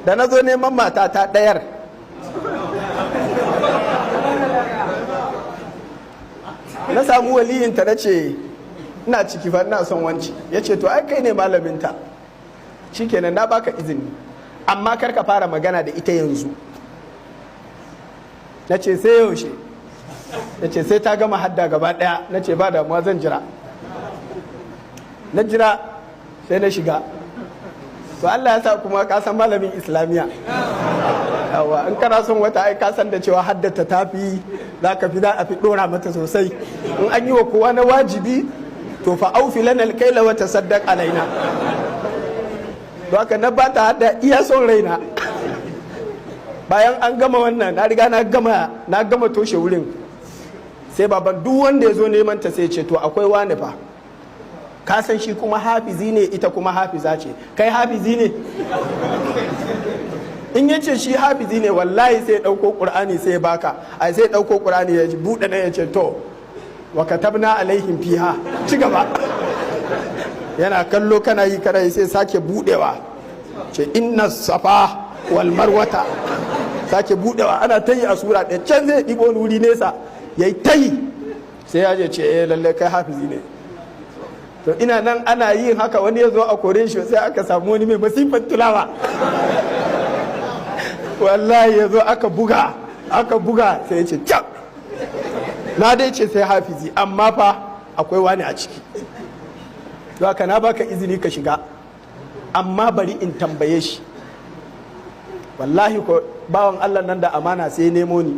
Da na zo neman mata ta ɗayar, na samu waliyinta, na ce ina ciki fa, ina son wanci. Ya ce to ai kai ne malaminta, shikenan na baka izini, amma kar ka fara magana da ita yanzu. Na ce sai yaushe? Na ce sai ta gama hadda gaba daya. Na ce ba damuwa, zan jira. Na jira, sai na shiga. To Allah ya sa kuma ka san malamin Islamiya, yawa in kana son wata, ai ka san da cewa haddata tafi za ka fi za a fi dora mata sosai. In an yi wa kowa na wajibi, to fa aufi lana alkaila wa tasaddaq alaina. Don haka na ba ta hadda iya son raina. Bayan an gama wannan, na riga na gama toshe wurin, sai baban duk wanda ya zo neman ta sai ce to akwai wani fa, ka san shi kuma hafizi ne, ita kuma hafiza ce, kai hafizi ne? In ya ce shi hafizi ne, wallahi sai ya ɗauko ƙur'ani sai ya baka, ai sai ya ɗauko ƙur'ani ya buɗe nan ya ce to wa katabna alaihim fiha, ci gaba. Yana kallo kana yi kana yi, sai sake buɗewa, ce inna safa wal marwata, sake buɗewa, ana ta yi a sura ɗaya. Can zai ɗibo wani wuri nesa ya yi ta yi, sai ya je ce eh lallai kai hafizi ne. To ina nan ana yin haka, wani ya zo a kore shi, sai aka samu wani mai masifan tulawa, wallahi ya zo aka buga aka buga, sai ya ce cap, na dai ce sai hafizi, amma fa akwai wani a ciki, haka na baka izini ka shiga, amma bari in tambaye shi. Wallahi ko bawan Allah nan da amana, sai nemo ni,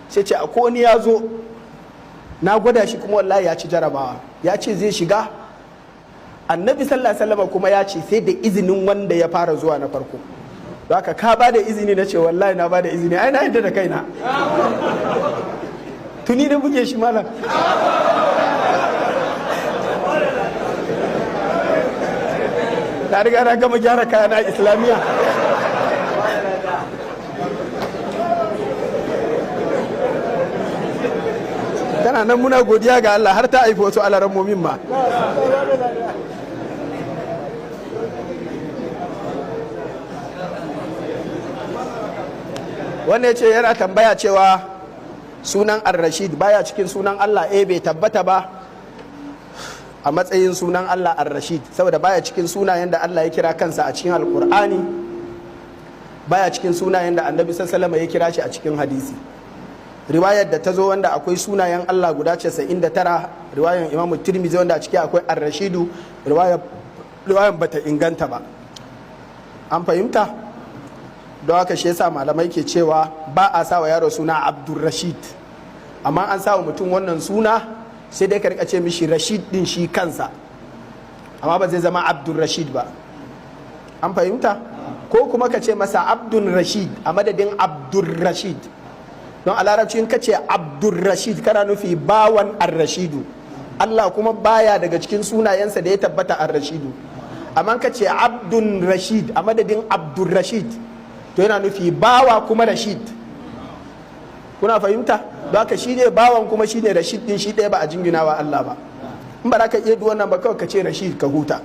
sai ce akwai wani ya zo, na gwada shi kuma wallahi ya ci jarabawa, ya ce zai shiga. Annabi sallallahu alaihi wasallam kuma ya ce sai da izinin wanda ya fara zuwa na farko. Don haka ka ba da izini? Na ce wallahi na ba da izini, ai na yadda da kaina, tuni na buge shi malam. Na riga na gama gyara kayana Islamiyya. Tana nan, muna godiya ga Allah, har ta haifi wasu alarammomin ma. Wanda ya ce yana tambaya cewa sunan Ar-Rashid baya cikin sunan Allah. Eh, bai tabbata ba a matsayin sunan Allah Ar-Rashid, saboda baya cikin sunayen da Allah ya kira kansa a cikin Alkur'ani, baya cikin sunayen da Annabi sallallahu ya kira shi a cikin hadisi. Riwayar da ta zo wanda akwai sunayen Allah guda 99, riwayar Imamu Tirmidhi, wanda a ciki akwai Ar-Rashidu, riwayar bata inganta ba. An fahimta? Don haka shi yasa malamai ke cewa ba a sa wa yaro suna Abdulrashid, amma an sa wa mutum wannan suna, sai dai ka rika ce mishi Rashid din shi kansa, amma ba zai zama Abdulrashid ba. An fahimta? Ko kuma ka ce masa Abdul Rashid a madadin Abdulrashid, don a Larabci in ka ce Abdulrashid, kana nufi bawan Arrashidu. Allah kuma baya daga cikin sunayensa da ya tabbata Arrashidu. Amma ka ce Abdul Rashid a madadin Abdulrashid, to yana nufi bawa kuma Rashid. Kuna fahimta? Don haka shi ne bawan kuma shi ne Rashid din shi ɗaya, ba a jingina wa Allah ba. In ba za ka iya wannan ba, kawai ka ce Rashid ka huta.